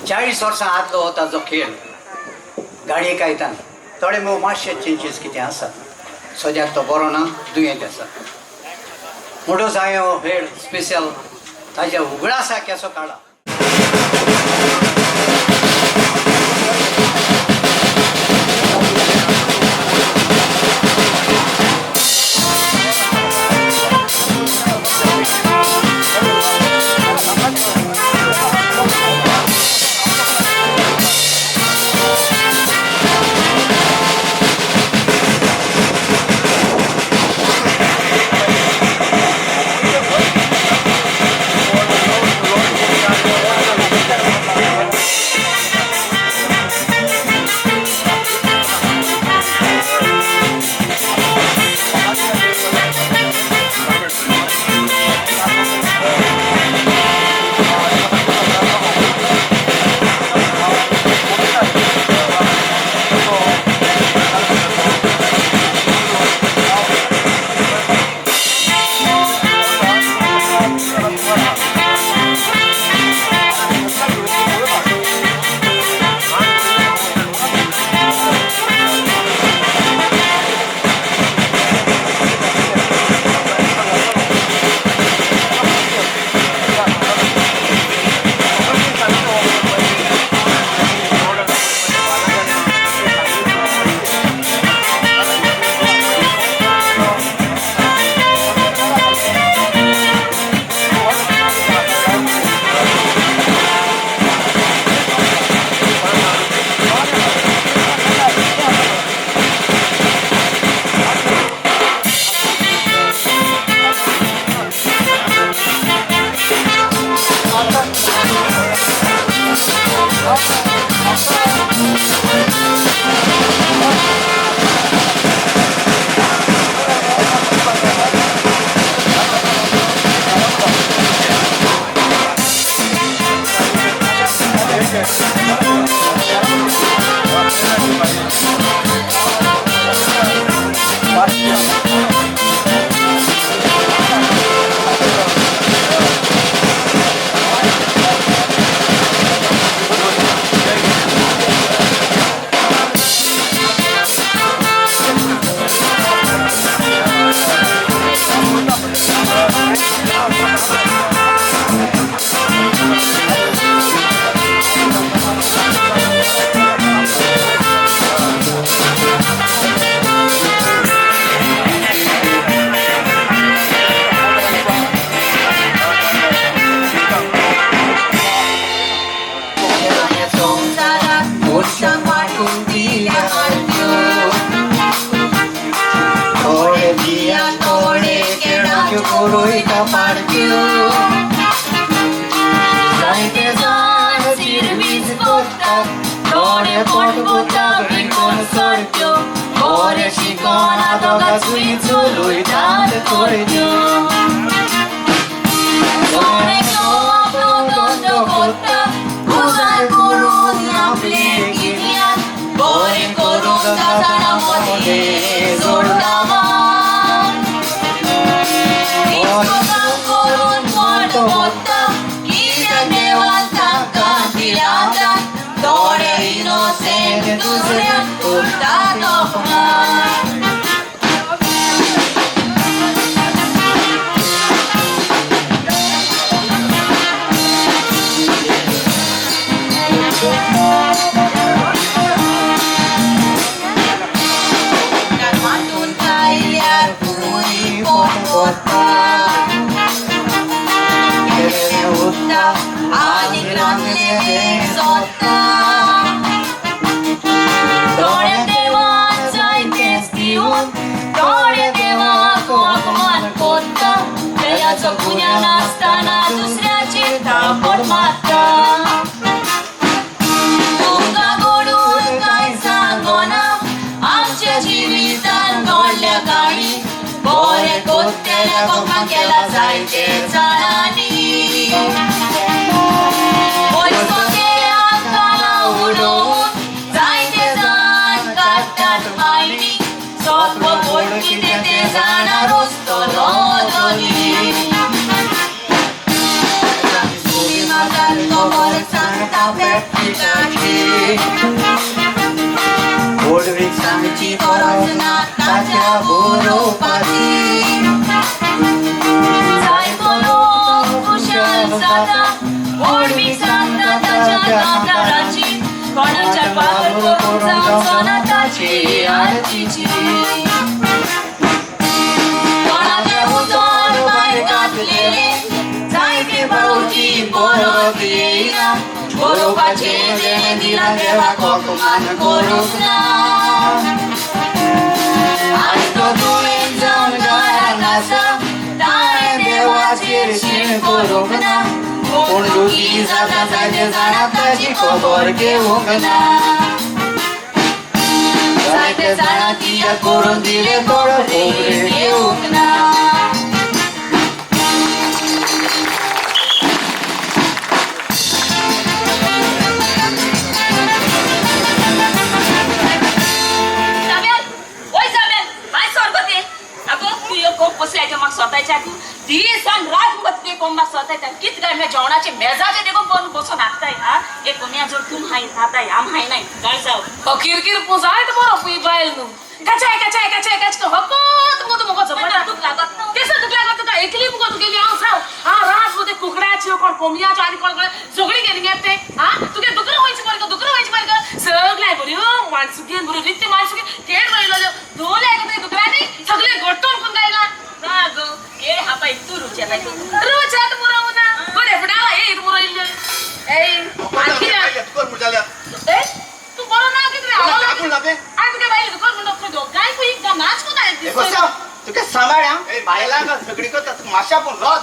40 वर्सां आदलो हो ताजो खेळ गाडये कायतान थोडे मोव मातशे चेंजीस कितें आसा सद्याक तो बरो ना दुयेंत आसा म्हणून हांवें हो खेळ स्पेशल ताज्या उगडासा केसो काडला. जायते जाणांनी पयसो केला. पेट्रिकाची व्हडवीक सांगची गरज ना ताच्या बरोवपाची जायतो लोक खुशाल जाता व्हडवीक सांगता ताच्या नाताराची कोणाच्या पावर करूंक जावचो ना ताची आरतीची कोणाचें उतर भायर घातलेलें जायते फावटी परत येयना बरोवपाचें देणें दिलां देवाक अपमान करूंक ना आनी तो दुयेंत जावन घरान आसा ताणें देवाचेर शीण करूंक ना पूण दुखी जाता जायते जाणां ताची खबर घेवंक ना जायते जाणां कित्याक करून दिलें थोडो खबरेक घेवंक ना. दीस आनी रात मुगो तुगे कोंबाक सोताय कित काय म्हळ्यार जेवणाचे मेजाचे देखून बन बसून हाडटाय हा एक कोमया जर तूं हाय जाताय आम हाय नाय गाय जाव किरकिर पुजायत बरो पुय बायल न्हू कचाय कचाय कचाय कच हकत मुगो तूं मुगो झपटा दुख लागत न्हू केसो दुख लागत तुका एकली मुगो तुगेली हांव जाव हा रात मुगे कुकड्याच्यो कोण कोंबयाच्यो आनी कोण कोण झगडी घेवन घेत ते हा तुगे दुकरां वयची मरे गो दुकरां वयची मरे गो सगळ्या बऱ्यो माणसुगेन बऱ्यो रित्य माणसुगेन केळ रोयलेल्यो दोले तुगे दुकरांनी सगळे गोट्टून कोण गायला ना गो केळ हा पाय तूं रुच येता रुच येता मुरो ना गोडे फुडाला ये मुरो इल्ले ए ए तूं बरो ना कितें रे आनी तुगे बायले दुकर म्हणटा खंय दोगांय खंय एक नाच कोता तुका सांबाळ बायलांक सगळी करता माशा पूण रस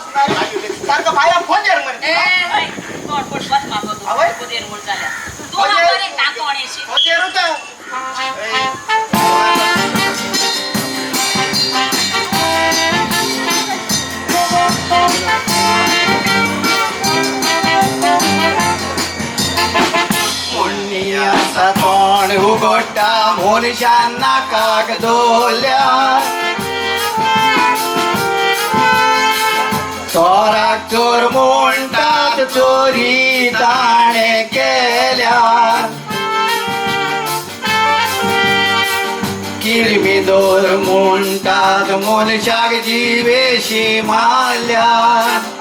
सारको बायलांक फोन जेर मरे कोण कोण बस मागो तूं कुदेर म्हूण जाल्यार तूं हांगा टाकोणेशी फोन आसा तोंड उगडटा मनशान नाकाक दवरल्यार चोराक चोर म्हणटात चोरी ताणें केल्यार किर्मिदोर म्हणटात मनशाक जिवेशी मारल्यार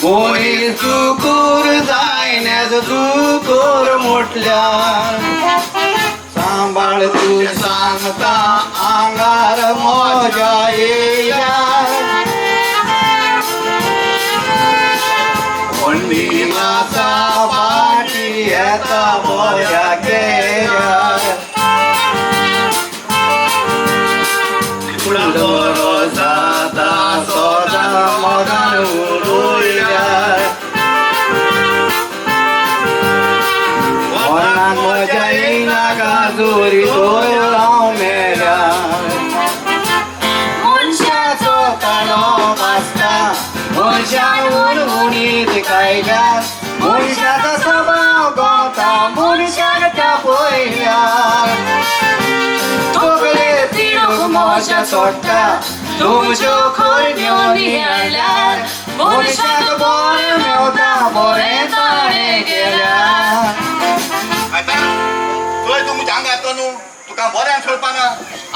मनीस दुकूर जायना दुकूर म्हटल्यार सांबाळ तूं सांगता आंगार मजा येयल्यार कोणी आसा फाटी येता बऱ्या केल्यार बरो जाता सदां मोगान उलयल्यार मरणाक मजा येयना काजोरी तोर हांव मेल्यार मनशाचो ताळो आसता मनशान उणउणीत कायल्यार मनशाचो सभाव गवता मनशाक त्या पयल्यार तकले तिडूक मोशा सोडटा तुमच्यो खरण्यो नियाळ्यार मनशाक बरें मेवता बरें ताणें केल्यार. तुवें तूं म्हज्या आंगार येतलो न्हू तुका बऱ्यान सोडपाना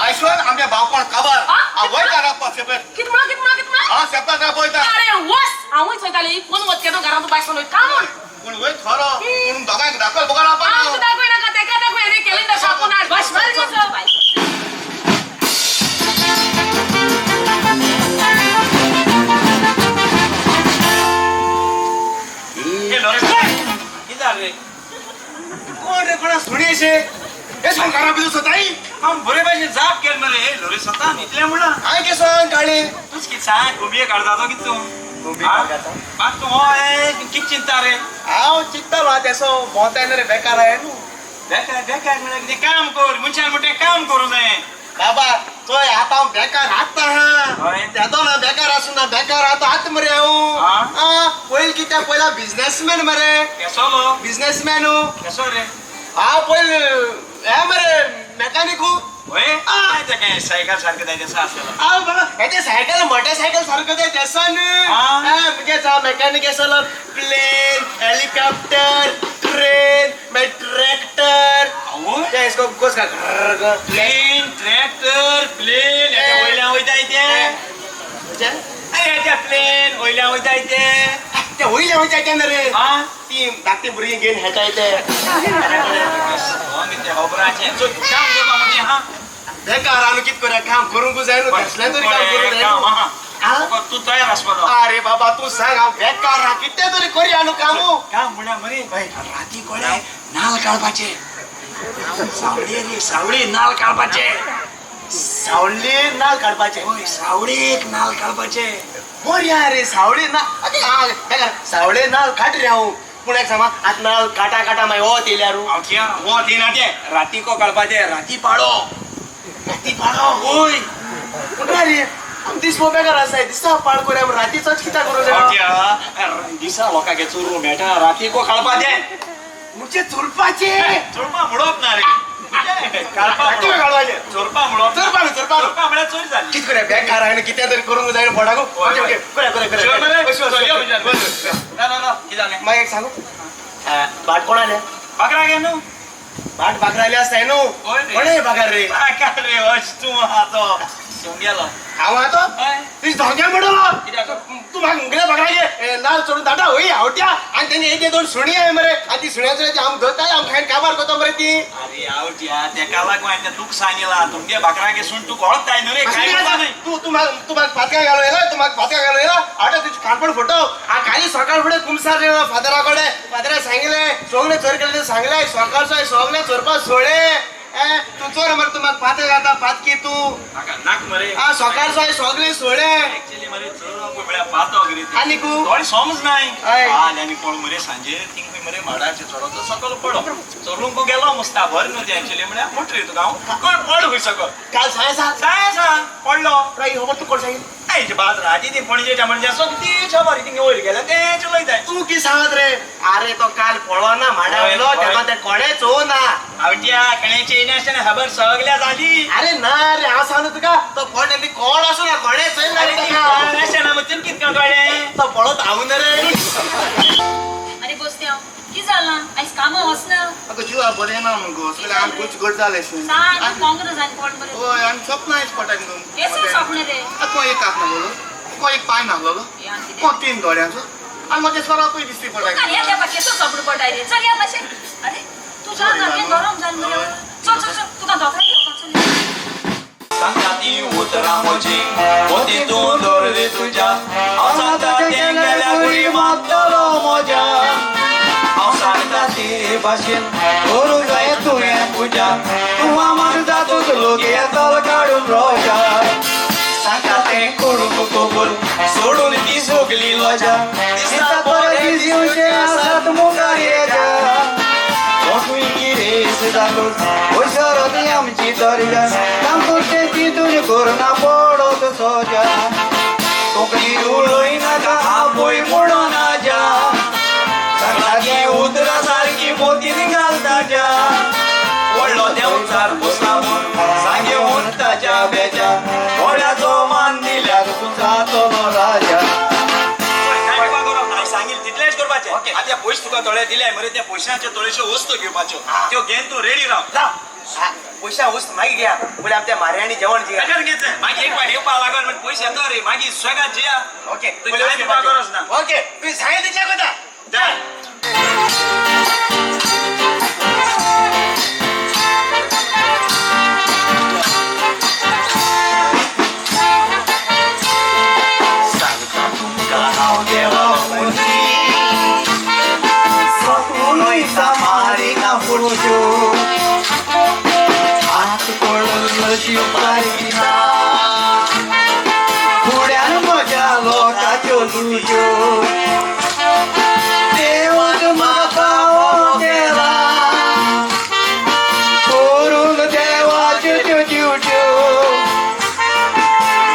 आयसोन आमच्या भावपण काबार हांव वयता रावपाक सेपरेट. कित म्हणा कित म्हणा कित म्हणा हांव सेपरेट रावपाक वयता. अरे वस हांवूय चोयतालें कोण वत केदो घरांत तूं बायसोन वयता काम म्हूण पूण वय खरो पूण दोगांक दाखल बगर रावपाक हांव तुका दाखय नाका तेका दाखय रे केलें शापून हाड बस कोण रे कोणा सुणी अशे हे संकारा भितर सोताई हांव बरे भाशेन जाप केल मरे हे लोरी स्वता न्हिदलें म्हणा हांवें कितें सांग काळी तूच कितें सांग कोंबये काडता तो कितें तूं कोंबये काडटा? मात तूं हय कितें चिंता रे हांव चिंततालो तेसो भोंवताय रे बेकार आहे न्हू बेकार बेकार म्हळ्यार कितें काम कर मनशान म्हणटा काम करूं जाय बाबा चोय आतां हांव बेकार आतां हय. तेदो ना बेकार आसूं ना बेकार आतां आतां मरे हांव हा? पयलीं कित्याक पयला बिजनेसमॅन मरे केसो लो बिजनेसमॅन केसो रे हांव पयलीं हे मरे मॅकानिकू. होय सायकल सारकें जाय तसो आसलेलो. हांव बाबा हें सायकल मोटरसायकल सारको जाय तेसो न्हू. मुगे जावं मेकॅनिक आसलो प्लेन हेलिकॉप्टर ट्रेन मागीर ट्रॅक्टर. प्लेन ट्रॅक्टर प्लेन वयल्यान वयताय ते. अरे त्या प्लेन वयल्यान वयताय ते. ते वयल्यान वयताय ते न्हू रे. ती धाकटी भुरगीं घेवन हेटाय ते. काम करपा म्हणजे हा बेकार आनी कितें करूया काम करूंक जाय न्हू कसलें तरी काम करूंक जाय. तूं तयार आसपाचो. अरे बाबा तूं सांग हांव बेकार आहा कितें तरी करूया न्हू काम. काम म्हळ्यार मरे राती कोळे नाल काडपाचे. सावळी रे सावळी नाल काडपाचे. सावळी नाल काडपाचे. हय सावळीक नाल काडपाचे. बरें रे सावळी ना बेकार सावळे नाल काड रे हांव. पूण एक सांग आतां नाल काटा काटा मागीर वत येयल्यार वत येयना ते राती को काडपाचे. राती पाडो. राती पाडो. हय पूण रे आम दीस बेकार आसाय दिसा पाड करूया रातीचोच कित्याक करूं जाय. दिसा लोकांक चोरूंक मेळटा राती को काडपाचे. म्हणजे चोरपाचे. चोरपा म्हणप ना रे काडपाचे. चोरपा म्हणप. चोरपा न्हू चोरपा चोरपा म्हळ्यार चोरी जाली. कितें करूया बेकार हांवें कितें तरी करूंक जाय पोटाकू. ओके ओके करूया करूया करूया. मागीर एक सांगू बाट कोण आले बाकरा गे न्हू. बाट बाकरा आले आसताय न्हू. कोणे बाकार रे बाकार रे अश तूं आहा तो गेलो हांव आहा तो तुजी धोक्या म्हणलो तूं म्हाका मुगेल्या बाकरागे नाल चडून धाडटा हय आवट्या. आनी तेंगे एक दोन सुणी आहा मरे आनी ती सुण्या सुण्या आम धरताय आम खायन काबार करता मरे ती. अरे आवट्या तेका लागून हांवें तुका सांगिलां तुमगे बाकरागे सूण तूं वळखताय न्हू रे. काय तूं तूं म्हाका तूं म्हाका फातका घालूं येयला तूं म्हाका फातका घालूं येयला आवट्या तुजें काणपण फोटो. आनी काली सकाळ फुडें कुमसार येयला फादरा कडेन. फादरा सांगिलें सगळें चोर केलें सांगलें सकाळचो सगळें चोरपा सोडे. तूं चोर मरे तूं म्हाका फातर घालता फातकी तूं नाक मरे. आ सकाळचो सगळें सोडे. एक्चुअली मरे चोरप म्हळ्यार पातक रे. आनी कू थोडे समज नाय आनी कोण मरे सांजे थिंग मरे माडाचे चोरचो सकल पडो चोरूंक गेलो मुस्ता बरें न्हू तें एक्चुअली म्हळ्यार मुटरी तुका हांव कोण पड खंय सकल काल साय आसा साय आसा पडलो. ही खबर तूं कोण सांगिल्ली? आयचे बात राती ती पणजेच्या म्हणजे सगळी खबर थिंग वयर गेल्या तें चलयताय. तूं की सांगत रे? अरे तो काल पळो ना माडा वयलो तेका ते कोणें चोवना. आवट्या कण्याची येयना आसतना खबर सगल्या जाली. अरे ना रे हांव सांगता तुका तो कोण कोण आसूं ना कोणें चोयना कोण आसना मग तुमकां कितें कळ्ळें? तो पळत हांव ना रे. अरे बोस्त्यांव कितें जालां आयज कामां वचना? आतां जिवा बरें ना मुगो सगळें आंग गुचगट जालें. सारकें काँग्रेस आनी कोण बरें. हय आनी सपनां आयज पडटाय मुगो. केसो सपन रे? कोण एक हात नागलेलो कोण एक पांय नागलेलो कोण तीन दोळ्यांचो आनी म्हजें सोरापूय दिसती पडटाय. तुका केसो सपन पडटाय रे. चल या मातशें. अरे तूं जा सारकें गरम जालें मरे. चल चल चल तुका दोतोरा घेवपाक चल. सांगता ती उतरां म्हजी मोती तूं दवर तुज्या हांव सांगता तें गेल्यार गुळी मारतलो म्हज्या. हांव सांगता ते भाशेन करूंक जाय तुवें पुजा तूं मारता तुजो लोक येतलो काडून रोजा. सांगता तें करूंक कबूल सोडून ती सगली लजा दिसता बरें दीस येवचे आसात मुखार येजा. कोणूय गिरेस्त जालो वयसरत आमची दर्जा काम करचें तितून करना पडत सजा. कोंकणी उलयनाका आवय म्हणून आजा सांगता ती उतरां सारकी मोतीन घालताच्या. व्हडलो देंवचार बसला म्हूण सांगेवन ताच्या बेजा व्हड्याचो मान दिल्यार तूं जातलो राजा. सांगील तितलेंच करपाचें. आतां पयशे तुका थोडे दिले मरे त्या पयशांच्यो थोड्योश्यो वस्तू घेवपाच्यो त्यो घेवन तूं रेडी राव. जा पयशा वस्त मागीर घेया पयलीं आमच्या मार्यांनी जेवण जिया. घेतलें मागीर एक फावट येवपा लागून म्हणजे पयशे येता रे मागीर सगळ्यात जिया. ओके कांय दिवपा गरज ना. ओके तुवें सांगलें तितलें करता. सांगता तुमकां हांव देवा मुदी सकुनूय मारिना फुडच्यो हात पडून शिवपारिना फुड्यान म्हज्या लोकाच्यो लुच्यो. देवान म्हाका केला करून देवाच्यो त्यो दिवच्यो.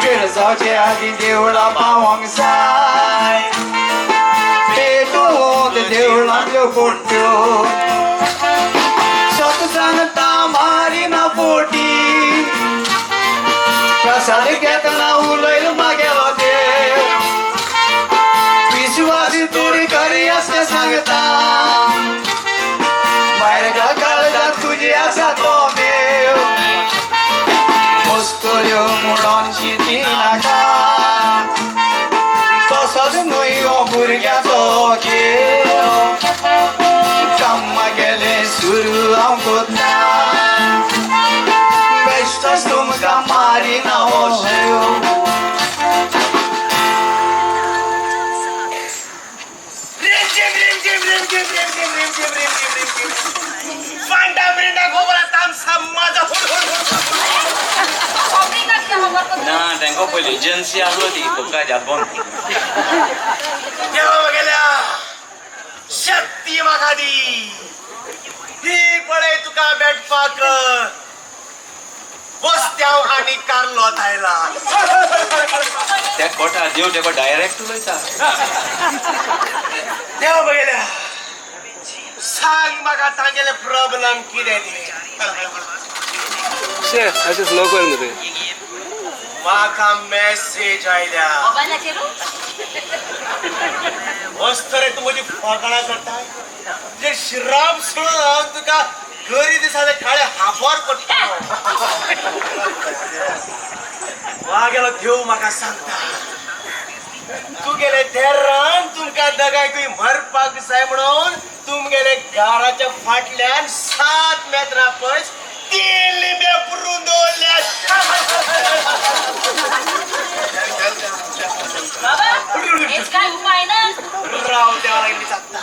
वेळ जावचे आदीं देवळां पावोंक जाय पेटोवन देवळांतल्यो पट्ट्यो. सत सांगता मारिना फोटी तुका सांगता भायर काळजात तुजी आसा तो देव वस्तुल्यो म्हणून शिती नाका तसोच न्हय हो भुरग्याचो खेळ कामा गेले सुरू हांव कोत्ता बेश्टोच तुमकां मारिना हो शेव. ना तांकां पयली एजन्सी आसलो ती कोका जात बंद. देवा गेल्या शक्ती म्हाका दी ही पळय तुका भेटपाक बस्त्याव आनी कारलो आयला. त्या कोटा देव तेका डायरेक्ट उलयता. देवा गेल्या सांग म्हाका तांगेले प्रॉब्लम कितें ते. अशें स्लो कर न्हू ते. म्हाका मॅसेज आयल्या वस्त रे तूं म्हजी फकाणां करताय तुजें शिराप सोडून हांव तुका गरी दिसा काळे हाफार पडटा. मागेलो देव म्हाका सांगता तुगेले देरान तुमकां दगायकूय मरपाक जाय म्हणून तुमगेले घराच्या फाटल्यान 7 मेत्रां पयस 3 लिंबे पुरून दवरल्यात. बाबा हेच काय उपाय ना. राव देवा लागली सांगता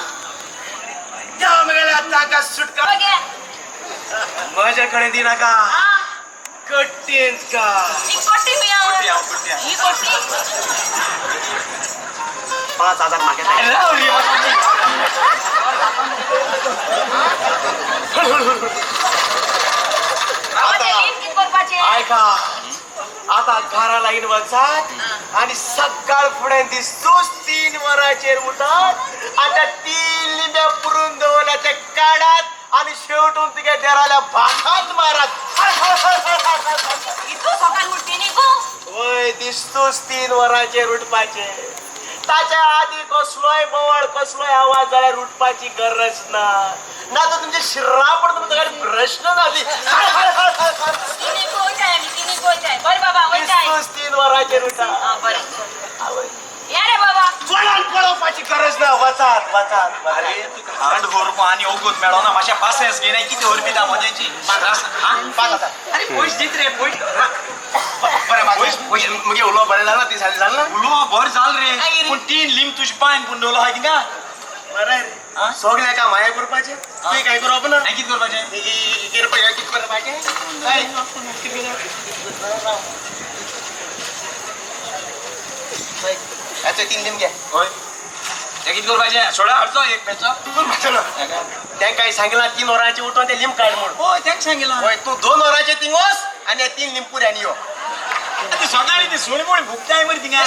देवा म्हगेल्या ताका सुटका माझ्याकडे दी नाका कट्टेंत का ही कोटी 5000 मागे. ऐका आता घरा लागीन वचात आणि सकाळ फुडें दिसूच 3 वरांचेर उठात आणि त्या 3 लिंब्या पुरून दवरल्या ते काडात आणि शेवटून तुगे देराल्या भातात मारात. वय दिसतूच 3 वरांचेर उठपाचे. ताच्या आदी कसलोय बोवाळ कसलोय आवाज जाल्यार उठपाची गरज ना. ना तर तुमचे शिरा पडून तुमच्या प्रश्न जाली. 3 वरांचेर उठा. कोणाक पळोवपाची गरज ना. वचात वचात. अरे तुका हाड व्हरपा आनी ओगोत मेळना मातशें पासेस घेनाय कितें व्हरपिता म्हजेची 5000. अरे पयशे दीत रे पयशे. बरें पयशे मुगे उलोवप बरें जालें ना ती जालें ना उलोवप बरें जालें रे पूण 3 लिंब तुजे पांयन पूण दवरलो आहा थिंगा. बरें रे सगळें काम हांवें करपाचें तुवें कांय करप ना. हांवें कितें करपाचें कितें करपाचें हाचे 3 लिंब घे. हय तें कितें करपाचें सोडा हाडचो एक पेचो करपाचो ना. तें काय सांगलां 3 वरांचेर उठोन ते लिंब काड म्हूण. हय तेंक सांगिलां. हय तूं 2 वरांचेर थिंग वच आनी 3 लिंब पुऱ्यांनी यो. सकाळी ती सुणी मुणी भुकताय मरे थिंगा.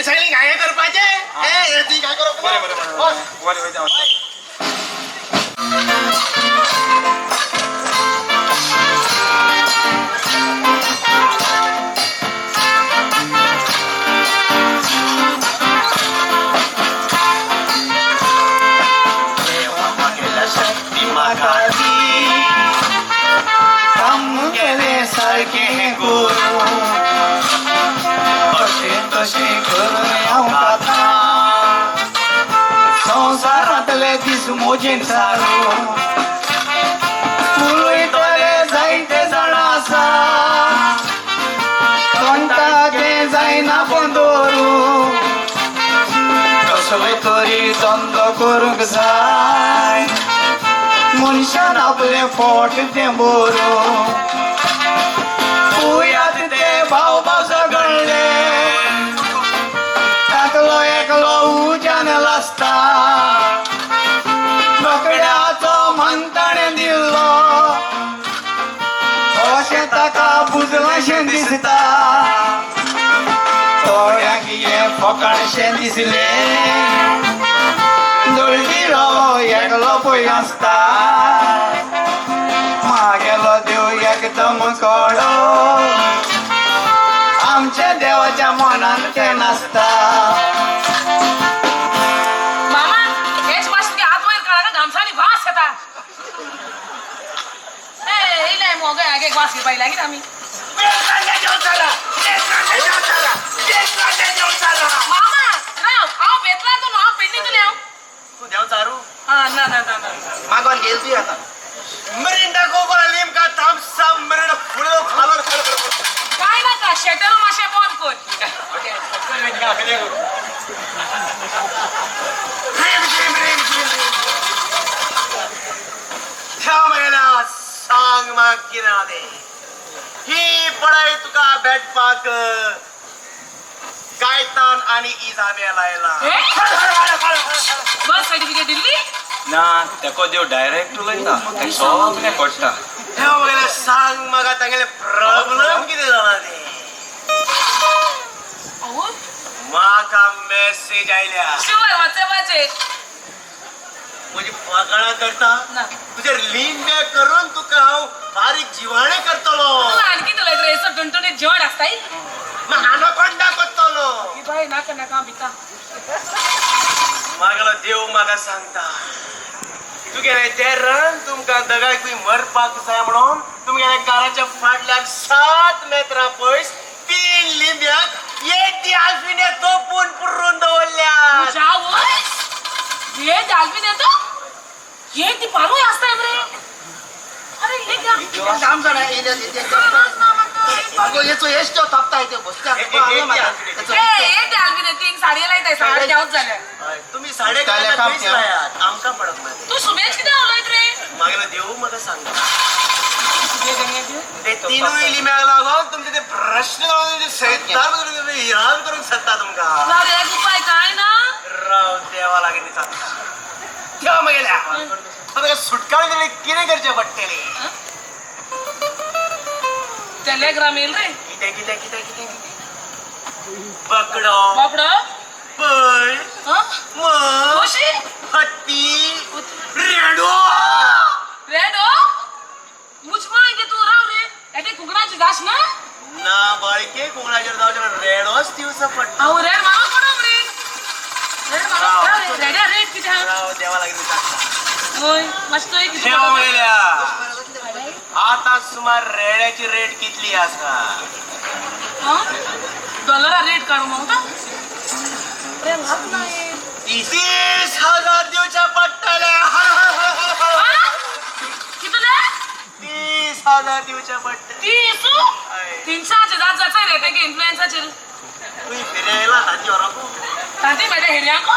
सांगली हांवें करपाचें ती काय करप. बरें बरें बरें बरें वयता. सारकें करूं अशें तशें करून हांव खाता संवसारांतले दीस मोजेन सारू उलयतले जायते जाणां आसा कोणता तें जायना पण दवरूं कसलो तरी धंदो करूंक जाय मनशान आपलें पोट तें बरोवं उयात ते भाव भाव झगडले तातलो एकलो उज्यान लासता रोकड्याचो मन ताणें दिल्लो अशें ताका बुजलाशें दिसता थोड्यांक हें फकाणशें दिसलें दळदिरो एकलो पळय आसता मागेलो देव एकदम कडो आमच्या देवाच्या मनान तें नासता. मामा हेच मातशें एक वास घेवपाक लागीं आमी. मामा राव, हांव बेतला तूं, हांव पेडणी तुलें हांव. तूं देंवचारू? हा ना ना ना ना. मागोन गेल तूं आतां. Mirinda Coca Cola Limca Thums Up Mirinda फुडो खालो. काय नाका, शटर मातशें बंद कर. देव म्हगेल्या सांग म्हाका कितें आहा तें. ही पळय तुका भेटपाक गायतान आनी इजाबेल आयला. बर्थ सर्टिफिकेट दिल्ली? ना, तेको देव डायरेक्ट उलयता, तेका सगळें कळटा. देव म्हगेल्या सांग म्हाका तागेले प्रॉब्लम कितें जाला तें. म्हाका मॅसेज आयल्या. शुअर व्हॉट्सएपाचेर. म्हजी फकाणां करता? ना. तुजेर लिंबे करून तुका हांव बारीक जिवाणें करतलो. तूं आणखी तुला येसो टुणटुणीत जेवण आसताय. अनाकोंडा करतलो. बाय नाका नाका, हांव भिता. म्हागेलो देव म्हाका सांगता तुगेले देरान तुमकां दगायकूय मरपाक जाय म्हणून तुमगेल्या घराच्या फाटल्यान 7 मेत्रां पयस 3 लिंब्यांक एक दी आल्फिने तोपून पुरून दवरल्या. हे आल्फिन येतो हे ती पारूय आसताय मरे. अरे हे साडे जाल्यार तुम्ही साडे आमकां पडत ना. तूं सुबेज कितें उलयत रे? मागेलो देव म्हाका सांगता ते 3 लिंब्याक लागून तुमचे ते प्रश्न याद करूंक शकता तुमकां. एक उपाय काय ना? राव देवा लागीं सांगता. देव म्हगेल्या आतां सुटका मेळटली कितें करचें पडटलें? टेलेग्राम येयल रे. कितें कितें कितें कितें कितें? बकडो बोकडो बैल म्हस हत्ती रेडो. रेडो मुजमा गे तूं राव रे. एटे कुकडाची जाश ना? ना बाळके, कुकडाचेर जावचें ना, रेडोच दिवचो पडटा. हांव रेड मारूंक पडो रे. रेड मारूंक रेड्या रेट कितें? राव देवा लागीं सांगता. हय मातशें तुवें कितें? देवा म्हगेल्या आतां सुमार रेड्याची रेट कितली आसा? डॉलरा रेट काडूं म्हाका? 30,000 दिवचे पडटले. कितले? 30,000 दिवचे पडटले. 30? 300 जात जाता रे तेगे इन्फ्लुएन्साचेर. तुवें फिरयला ताची वराकू? ताची म्हाज्या हेऱ्यांको?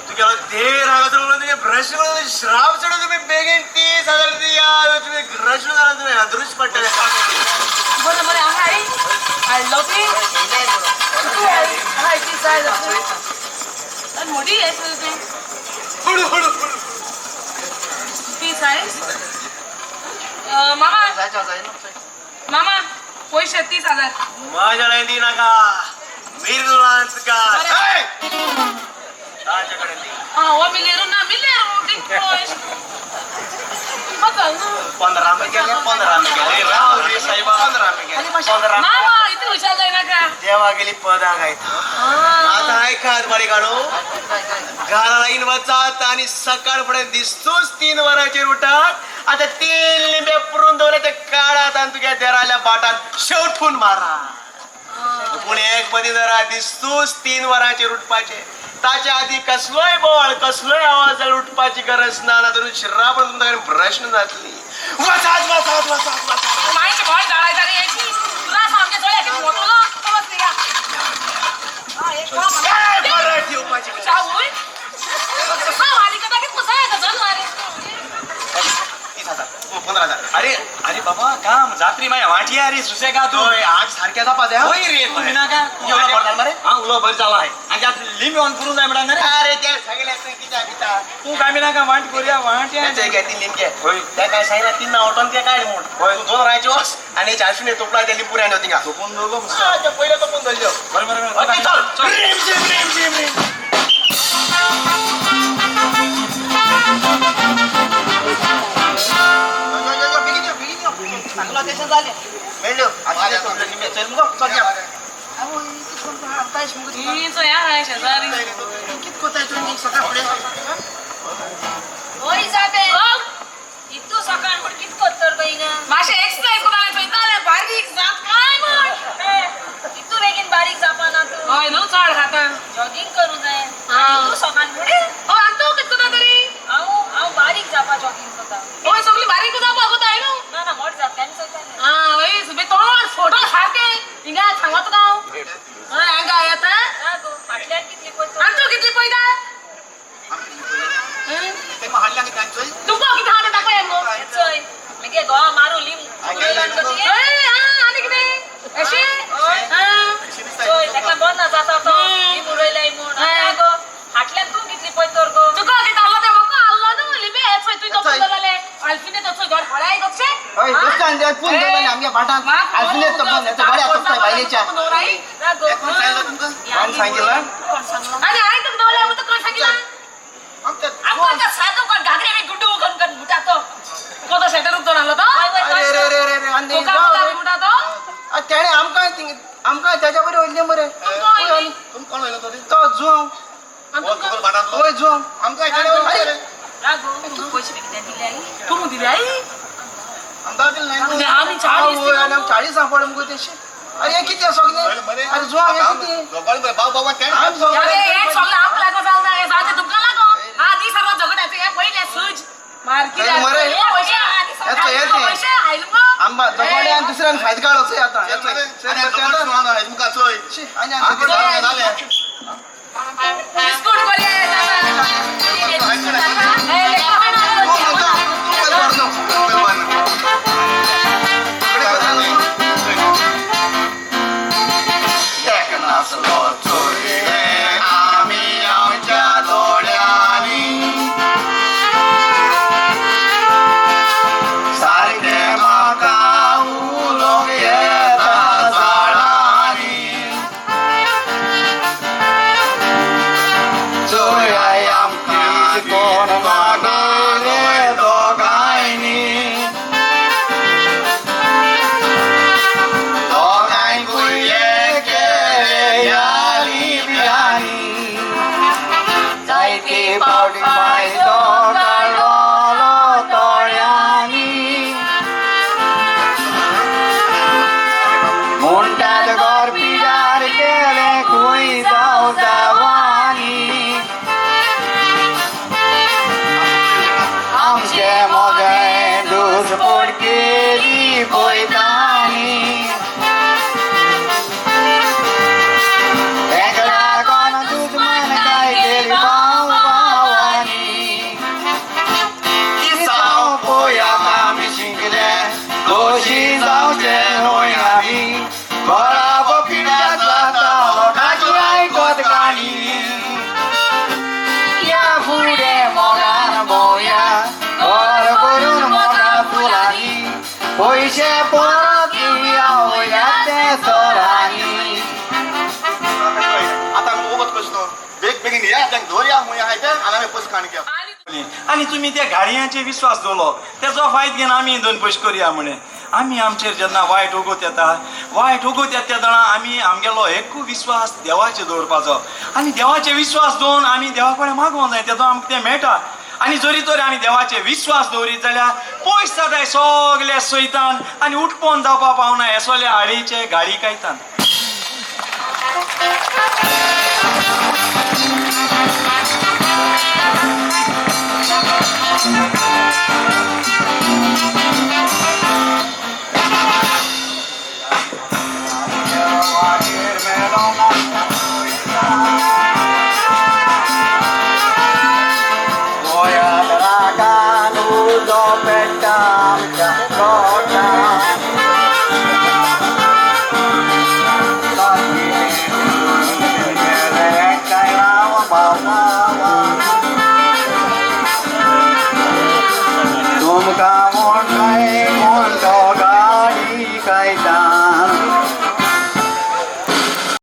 तुगेलो देर हांगासर म्हणून तुगे ब्रश करून श्राप चडून तुमी बेगीन 30,000 दिया. तुमी ब्रश जाल्यार तुमी अदृश्य पडटले. बरें बरें हांगा आई हाडलो ती हाय ती जाय जाता मोडी येस तें हळू हळू हळू ती सायज. मामा मामा पयशे 30,000. म्हाज्या कडेन दी नाका मिरलान तुका ताचे कडेन दी. हा हो मिलेरू ना मिलेरू 15 गेले 15 गेले राव रे साहेबा 15 गेले 15. मामा इतली हुशार जायनाका. देवा गेली पदां गायता. आतां आयकात बारीक घरा लागीं वचात आनी सकाळ फुडें दिसतूच 3 वरांचेर उठात. आतां 3 लिंबे पुरून दवरले ते काडात आनी तुज्या देराल्या बाटान शेवटून मारा. पूण एक मदीं धरा, दिसतूच 3 वरांचेर उठपाचें. ताच्या आदी कसलोय बोवाळ कसलोय आवाज जाल्यार उठपाची गरज ना, ना तर शिर्रा पण तुमकां प्रश्न जातली. वचात वचात वचात वचात. मायचे बोळ जाळायता रे याची. तुला सामकें जोड्या कितें मोटलो समज न्ही काय बरं ठेवपाची. चावूय 30,000 15,000. अरे अरे बाबा काम जात्री माया वाटी अरे सुसेगा तूं. आज सारक्या जावपा जाय. होय रे तुम्ही नाका उलो बरो जाला मरे? हा उलो बरो जाला आनी आतां लिंबे पुरून जाय म्हणा रे. अरे ते सगळे कित्या कित्या तूं काय नाका वांट करुया वांट. घे 3 लिंबे. होय त्या काय सांगितलं 3 ना ऑटोन ते काढ म्हूण. तूं 2 रायचे वच आनी 400 तोपला ते लिंबू आनी थिंगा तोपून दवरलो. पयले तोपून दवरल्यो. बरें बरें बरें चल रिम झिम रिम झिम रिम. इतू सकाळ कित करतर बाई? मातशें एक्सरसाइज करता. लिंब हाडल्या कितें चोय तुमकां कितें हाडून दाखय मगो चोय मागीर गोवा मारू लिंब आनी कितें अशें चोय ताका बरो ना जाता तो लिंब उडयलाय म्हूण गो हाटल्यान तूं कितली पळय तर गो तुका कितें हाडलो तें म्हाका हाडलो न्हू लिंबे चोय तुवें तो दवरलें आल्फिने तो चोय घर हळाय गपशे हय दोस्तान पूण दवरलें आमगे भाटांत आल्फिने तो बंद बऱ्या तोपता बायलेच्या कोण सांगला तुमकां कोण सांगितलं आनी हांवें तुका दवरलें म्हूण तुका कोण सांगितलं आमकां सादू कोण घागरे बी गुड्डू कोण कोण म्हणटा तो कोतो शेटर उगतो नासलो तो अरे रे रे रे रे आनी म्हणटा तो तेणें आमकां आमकां तेज्या बरें वयलें मरे तुम कोण वयलो तो तो जुआंव भाटांतलो हय जुआंव आमकां तेणें वयलें मरे रागो तूं पयशे बी कितें दिले आई तूं दिले आई आमदार दिले नाही आमी चाळीस चाळीस सांपड मुगो तेशी अरे हे कितें सगळें अरे जुआंव हें कितें बाबा बाबा तेणें हे सगळें आमकां लागो जावं ना हें जावचें तुमकां लागो आदी सर्व झगड्याचें हें पयलें सूज मरे पयशे आयले मगो आंबा झगडे आनी दुसऱ्यान फायदो काडचो आतां बिस्कूट बरे आमी आमच्या दोळ्यांनी सारकें म्हाका उलोवंक येता झाडांनी चोयाय आमकां कोण मागले दोगांयनी दोगांयकूय केले ह्या लिपयांनी जायते फावटी फायदो काडलो तोळ्यांनी म्हणटात घर पिड्यार केलें खंय जावं जावांनी आमचे मोगें दुसपोट केली पळयतानी तेका लागून दुस्मानकाय केली भाव भावांनी जावं पळयात आमी शिकले दोशी जावचे न्हय आमी बराबर पिड्यार जाता लोकांची आयकत काणी ह्या फुडें मोगान भोंवया घर करून मोगा फुलांनी पयशे परत दिवया वया ते सरांनी आतां आमी वगत कशें न्हू बेग बेगीन या तांकां धरया खूंय आहाय ते आनी आमी पयशे काडून घेया आनी तुमी त्या गाडयांचेर विस्वास दवरलो तेजो फायद घेवन आमी दोन पयशे करया म्हणे आमी आमचेर जेन्ना वायट वगत येता वायट वगत येता तेन्ना आमी आमगेलो एकू विस्वास देवाचेर दवरपाचो आनी देवाचेर विस्वास दवरून आमी देवा कडेन मागोंक जाय तेजो आमकां तें मेळटा आनी जरी तर आमी देवाचेर विस्वास दवरीत जाल्यार पयस जाताय सगल्या सैतान आनी उठपोन जावपा पावना हे सगळे आडीचे गाडी कायतान. गोंयांत रागान उजो पेट्टा आमच्या गोठ्या.